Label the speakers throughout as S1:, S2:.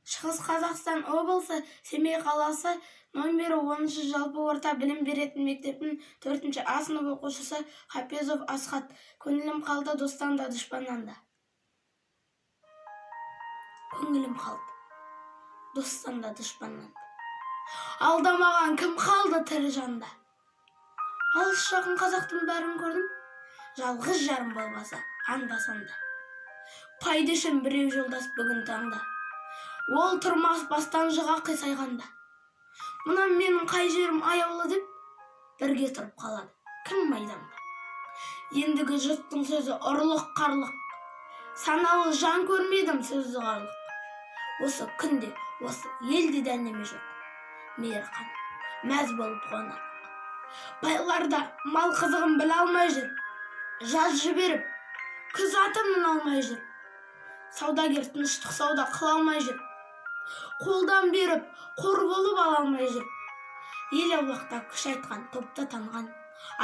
S1: Шығыс Қазақстан облысы, Семей қаласы, нөмірі 10-шы жалпы орта білім беретін мектептің 4-ші А сынып оқушысы Хапезов Асхат. Көңілім қалды достан да, дұшпаннан да. Көңілім қалды достан да, дұшпаннан да. Алдамаған кім қалды тірі жанда? Алыс жақын қазақтың бәрін көрдім, жалғыз жарым болмаса анда-санда. Пайда үшін біреу жолдас бүгін таңда. Ол тұрмас бастан жыға қисайғанда. Мына менің қай жерім аяулы деп, бірге тұрып қалады кім майданда? Ендігі жұрттың сөзі ұрлық қарлық. Саналы жан көрмедім сөзі ұғарлық. Осы күнде осы елде де неме жоқ. Мейір қанып, мәз болып қуанарлық. Байлар да мал қызығын біле алмай жүр. Жаз жіберіп, күз атын міне алмай жүр. Саудагер тыныштық сауда қыла алмай жүр. Қолдан беріп, қор болып ала алмай жүр. Ел аулақта күш айтқан, топта танған,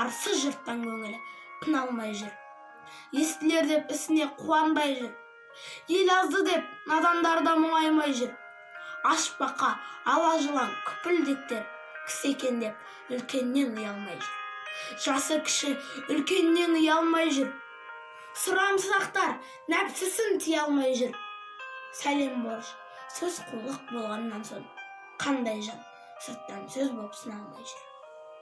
S1: арсыз жұрттан көңілі тына алмай жүр. Естілер деп ісіне қуанбай жүр. Ел азды деп надандар да мұңаймай жүр. Аш бақа, ала жылан, күпілдектер кісі екен деп үлкеннен ұялмай жүр. Жасы кіші үлкеннен ұялмай жүр. Сұрамсақтар нәпсісін тия алмай жүр. Сәлем борыш, сөз қулық болғаннан соң, қандай жан сырттан сөз боп сыналмай жүр?